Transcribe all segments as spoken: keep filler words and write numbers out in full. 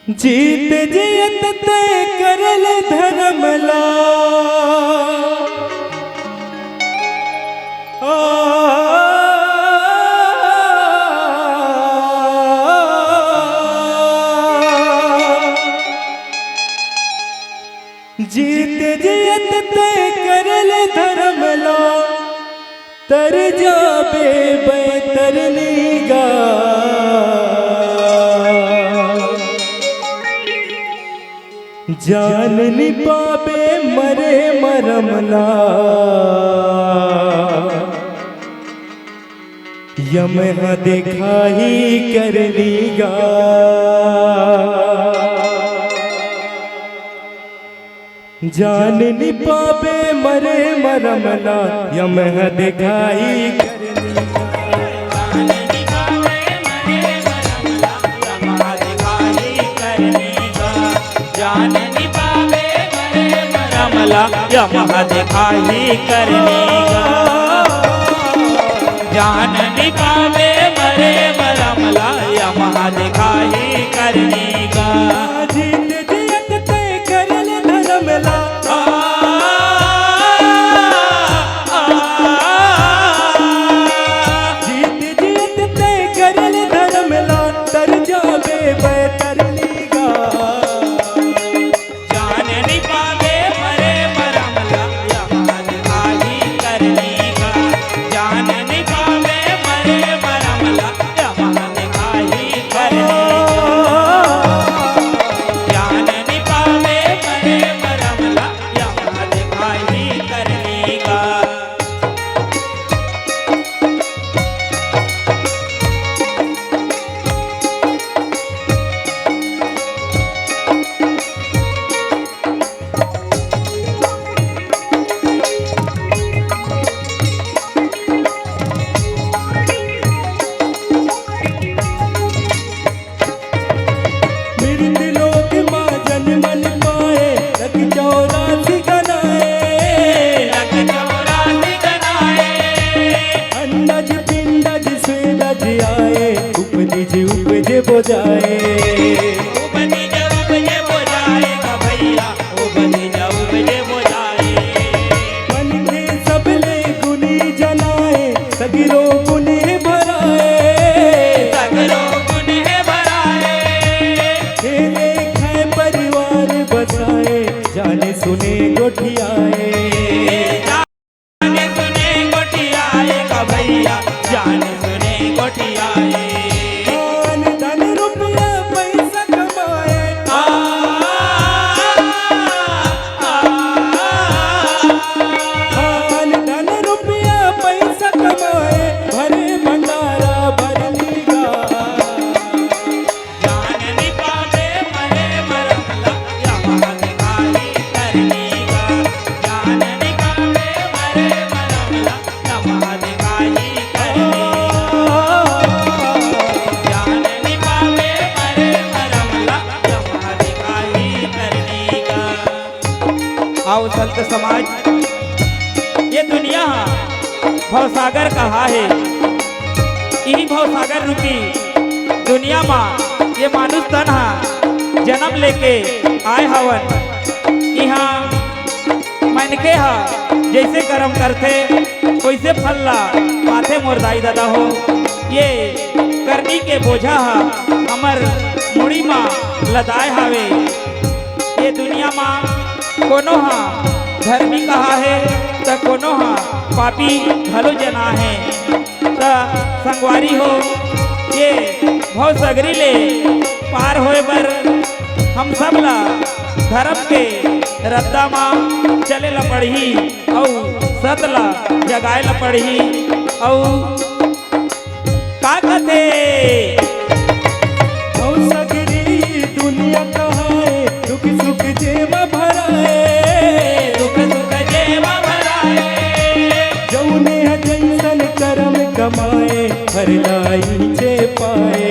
जीत जियत तय करल धर्म ला। आ, जीत जियत तय करल धर्म ला, तर जाबे बैतरनी गा। जान नि पाबे मरे मरम ला, यमहा देखाही करनी गा। जान नि पाबे मरे मरम ला, यमहा देखाही करनी गा। जान नि पाबे मरे मरम ला, यमहा देखाही करनी गा। जान नि पाबे मरे मरम ला, यमहा देखाही करनी गा। जीत जियत तय करल धर्म ला। आ, आ, जीत जियत तय करल धर्म ला, तर जाबे बैतरनी गा। जान नि पाबे मरे मरम ला, यमहा देखाही करनी गा। जान नि पाबे मरे मरम ला, यमहा देखाही करनी गा। जान नि पाबे मरे मरम ला, यमहा देखाही करनी गा। मृत लोक मा जन मन पाए, लख चौरासी गनाए। लख चौरासी गनाए। अंडज पिंडज स्वेदज आए, उपनिज उपजे बोजाए। उपनिज उपजे बोजाए गा भैया, उपनिज उपजे बोजाए। मन के सबले गुनी जनाए, सगरो गुने भराए। सगरो गुने भराए। खेले खाए परिवार बसाए, जाने सुने गोठियाए। जाने सुने गोठियाए गा भैया, जाने सुने गोठियाए। धन धन रुपया पैसा कमाए। आ, आ, आ, धन धन रुपया पैसा कमाए, भरे भंडारा भरनी गा। जान नि पाबे मरे मरम ला, यमहा देखाही करनी गा। जान नि पाबे मरे मरम ला, यमहा देखाही करनी गा। जान नि पाबे मरे मरम ला, यमहा देखाही करनी गा। आओ संत समाज, ये दुनिया हा भवसागर कहा हे। इही भवसागर रूपी दुनिया मा ये मानुष तन हा जन्म लेके आए हवन। इहाँ मनखे हा जइसे करम करथे, वइसे फल ला पाथे मोर दाई ददा हो। ये करनी के बोझा हा हमर मुड़ी मा लदाए हावे। ये दुनिया मा कोनो हा धर्मी कहा हे, त कोनो हा पापी घलो जना हे। त संगवारी हो, ये भवसगरी ले पार होए बर हम सब ला धर्म के रद्दा मा चले ला पड़ही अउ सत ला जगाए ला पड़ही। अउ का कथे? अउ सगरी दुनिया कहाए, दुख सुख जेमा भराए। दुख सुख जेमा भराए। जउने ह जइसन करम कमाए, हर ला इहिंचे पाए।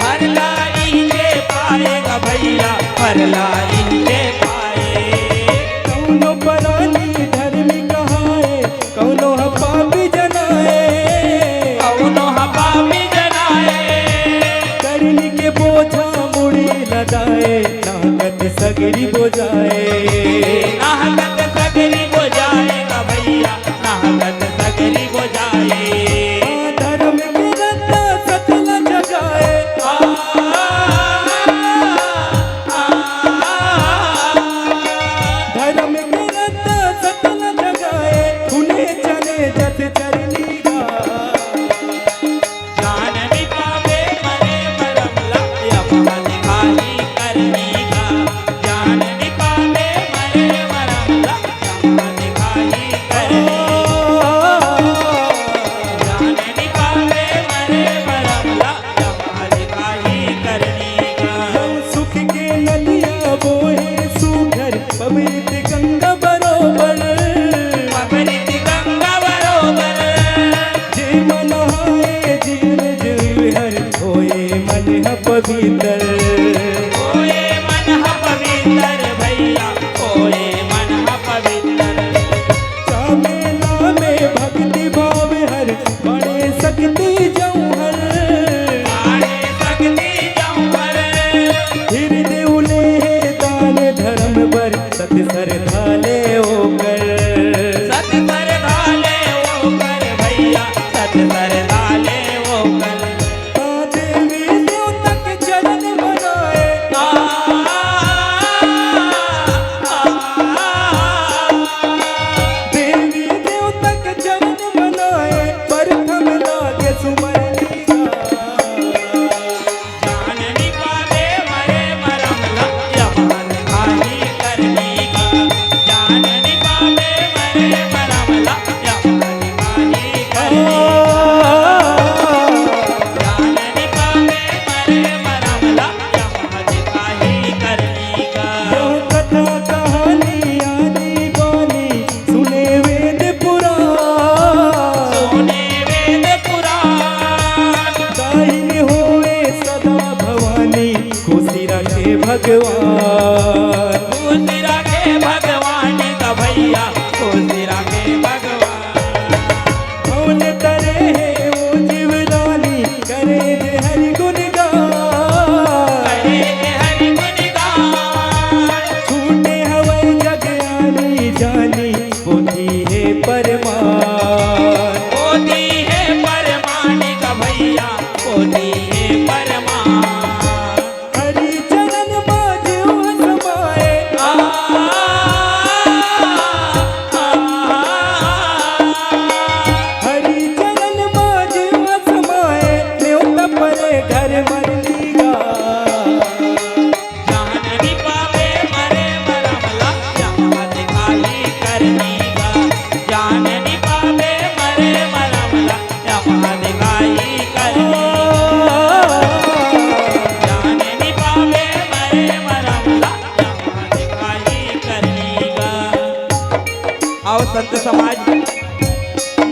हर ला इहिंचे पाए गा भैया, हर ला इहिंचे पाए। कउनो परानी धर्मी कहाए, कउनो ह पापी जनाए। कउनो ह पापी जनाए। करनी के बोझा मुड़ी ला ताए नाहकत सगरी बोजाए। नाहकत सगरी बोजाए का भैया, नाहकत सगरी बोजाए। आ धर्म के रद्दा सत ला जगाए। आ, आ, आ, धर्म के रद्दा सत ला जगाए। उन्हें चले जस चरनी गा। जान नि पावे मरे मरम ला, यमहा दिखाही करनी गा। जान नि पावे मरे मरम ला, यमहा दिखाही करनी। जान नि पावे मरे मरम ला, यमहा दिखाही करनी गा। सुख के नदिया बोहे सुघर, पवित्र गंगा बरोबर। पवित्र गंगा बरोबर। जे मन नहाए जीव जीव हर, होए मन ह पवित्र। होए मन ह पवित्र भैया, होए मन ह पवित्र। चामेला में भक्ति भाव हर, बड़े शक्ति जौहर। बड़े शक्ति जौहर। हृदय उले हे दान धर्म बर, सत श्रद्धा ले ओकर। सत श्रद्धा ले ओकर भैया, सत श्रद्धा ले ओकर। आ देवी देवता के चरण मनाए। आ, आ, आ, आ। देवी देवता के चरण मनाए, प्रथम लागे सुमरनी गा। जान नि पावे मरे मरम ला, यमहा दिखाही करनी गा। जान नि पावे मरे मरम ला, यमहा दिखाही करनी गा। जान नि पावे मरे मरम ला, यमहा दिखाही करनी गा। यह कथा कहानी आनी बानी, सुने वेद पुराण। सुने वेद पुराण। दाहिन होए सदा भवानी, खुशी राखे भगवान। खुशी राखे भगवान का भैया, खुशी राखे भगवान। कौन तरे हे वो जीवदानी, करे जे हरि गुणगान। करे जे हरि गुणगान। छूटे हवै जग आनी जानी, पोथी हे परमान। पोथी हे परमान का भैया, पोथी हे परमान। हरि चरण मा जीव समाए। आ, आ, आ, आ। हरि चरण मा जीव समाए, नेवता परे घर मरनी गा। जान नि पावे मरे मरम ला, यमहा दिखाही करनी गा। जान नि पावे मरे मरम ला, यमहा दिखाही करनी गा। जान नि पावे मरे मरम ला, यमहा दिखाही करनी गा। आओ संत समाज,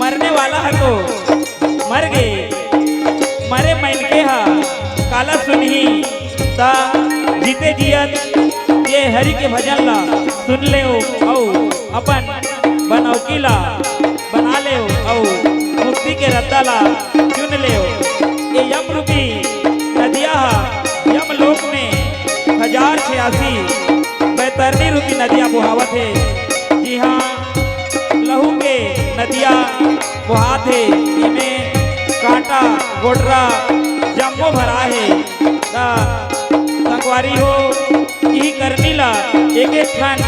मरने वाला ह तो मर गे, मरे मनखे ह काला सुनही? त जीते जियत ये हरि के भजन ला सुन लेव अउ अपन बनौकी ला बना लेव अउ मुक्ति के रद्दा ला चुन लेव। ये यम रूपी नदिया ह यम लोक में हजार छियासी बैतरनी रूपी नदिया बोहावत हे, जिहां लहू के नदिया बोहात हे, एमे कांटा, गोटरा जम्मो भरा हे। त संगवारी हो, इही करनी ला एक एक ठन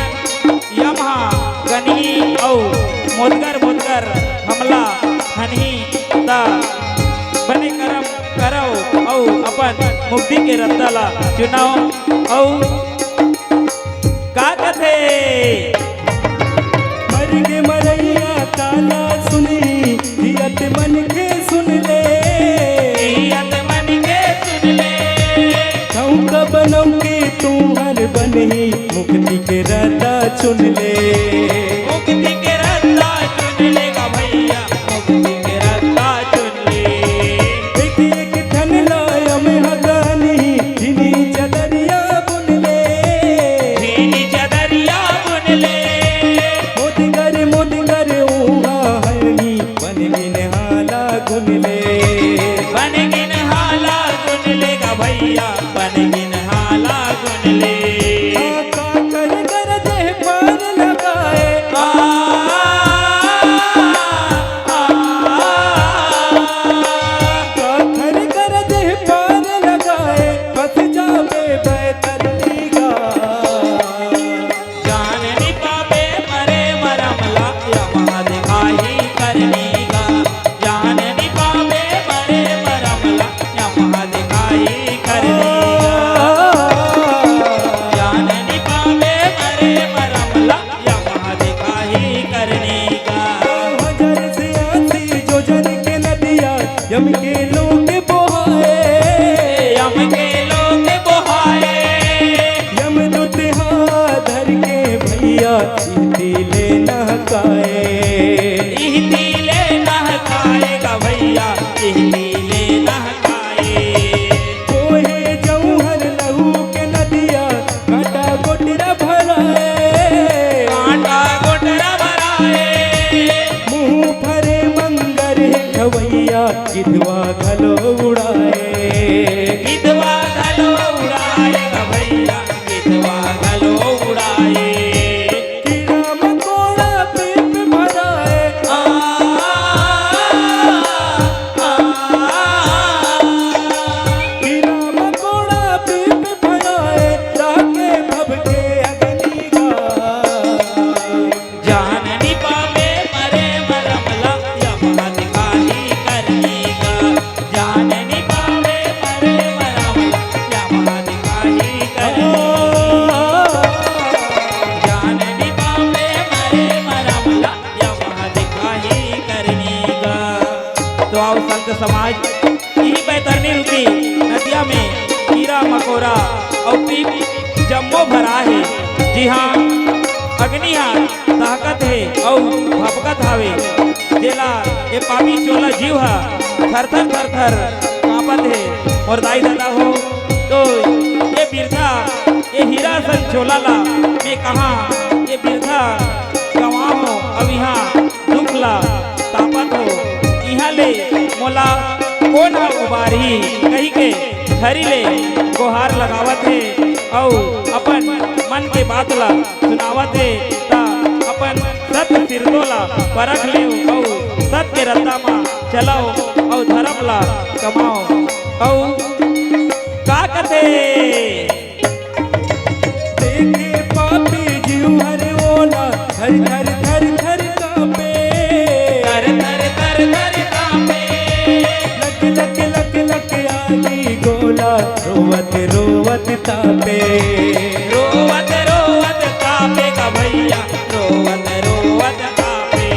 यम हा गनही अउ मोदगर मोदगर हमला हनही। त बने करम करव अउ अपन मुक्ति के रद्दा ला चुनव अउ का कथे? मर गे मरइया काला सुनही, जियत मनखे सुन ले। जियत मनखे सुन ले। ठउका बनऊ के तुंहर बनही, मुक्ति के रद्दा चुन ले। मुक्ति के रद्दा चुन ले गा भइया, मुक्ति के रद्दा चुन ले। एक एक ठन ला यम हा गनही, भीनी चदरिया बुन ले। भीनी चदरिया बुन ले। मोदगर मोदगर उहां हनही, बन गिन हाला गुन ले। बन गिन हाला गुन ले गा भइया, बन गिन हाला समाज, इही बैतरनी रूपी नदिया में कीरा मकोरा अउ पीप जम्मो भरा हे, जिहां अग्नि हा दहकत हे अउ भभकत हावे, जेला ए पापी चोला जीव हा थरथर थरथर कांपत हे। मोर दाई ददा हो, तो ये बिरथा, ये हीरा सन चोला ला मैं कहां ये बिरथा गंवाहूं, अउ इहां दुख ला तापत हो, इहां ले मोला कोन ह उबारही कहिके हरी ले गोहार लगावत हे अउ अपन मन के बात ला सुनावत हे। त अपन सत सिरतो ला परख लेव अउ सत के रद्दा म चलव अउ धरम ला कमाव। अउ का कथे? देखे पापी जीव हर ओला, थर थर थर थर कांपे। थर थर थर थर कांपे। लक लक लक लक आगी गोला, रोवत रोवत तापे। रोवत रोवत तापे का भैया, रोवत रोवत तापे।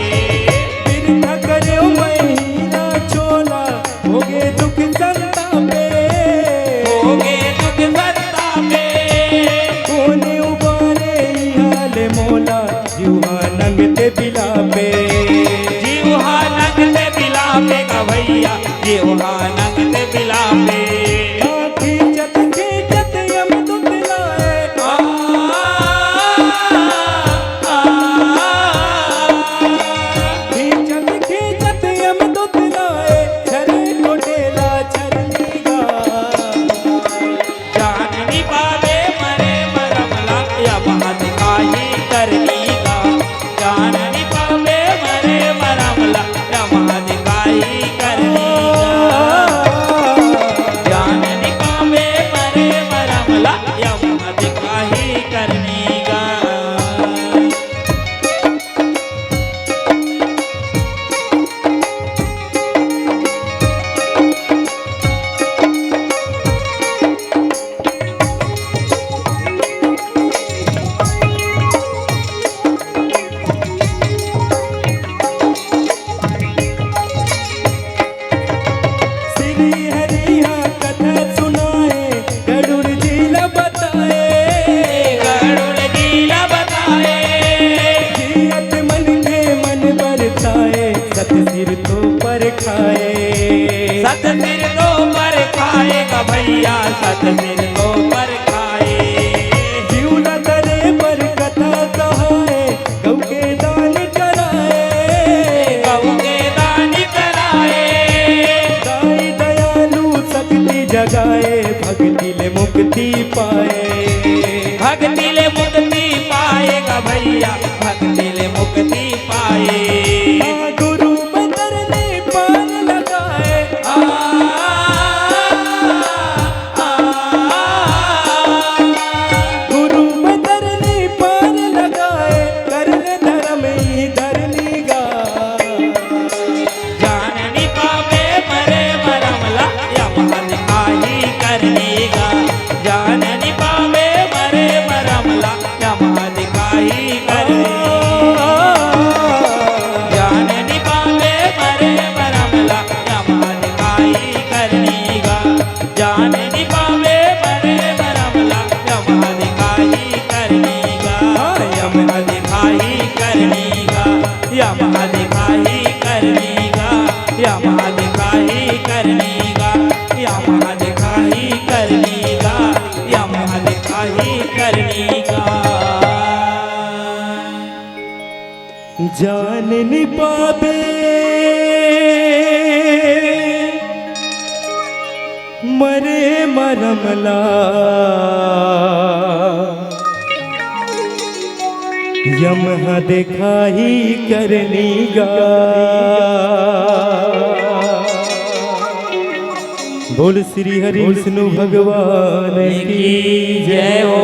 बिरथा करे महीना चोला, भोगे दुख संतापे। भोगे दुख संतापे। कोने उबारे इहां ले मोला, जीव हा नंगते बिलापे। जीव हा नंगते बिलापे का भैया, जीव हा नंगते बिलापे। आ, खींचत खींचत यमदूत लाए। आ, आ, आ, खींचत खींचत यमदूत लाए, छरे कोटेला छरनी गा। जान नि पावे मरे मरम ला, यम हा दिखाही करनी गा। जान नि पावे मरे मरम ला, यम हा दिखाही करनी गा। जान नि पावे मरे मरम ला, यम हा दिखाही करनी गा। श्री हरि हा कथा सुनाए, गरुड़ जी ला बताए। गरुड़ जी ला बताए। जियत मन के मन बरसाए, सत सिरतो परखाए। सत सिरतो परखाए का भैया, सत सिरतो परखाए। जीव ला तरे बर कथा कहाए, गऊ के दान कराए। गऊ के दान कराए। दाई दयालु शक्ति जगाए, भक्ति ले मुक्ति पाए। भक्ति ले मुक्ति पाए गा भैया, भक्ति ले मुक्ति पाए। हाँ, गुरु बदर ने पार लगाए। आ, आ, आ, गुरु बदर ने पार लगाए, कर ले धर्म ही धरनी गा। जान नि पावे मरे मरम ला, यम हा दिखाही करनी गा। जान नि पावे मरे मरम ला, यम हा दिखाही करनी गा। जान नि पावे मरे मरम ला, यम हा दिखाही करनी गा। जान नि पावे मरे मरम ला, यम हा दिखाही करनी गा। यम हा दिखाही करनी गा। यम हा दिखाही करनी गा। यम हा दिखाही करनी गा। यम हा दिखाही करनी गा। यम हा दिखाही करनी गा। जान नि पाबे मरे मरम ला, यम हा देखाही करनी गा। बोल श्री हरि विष्णु भगवान की जय हो।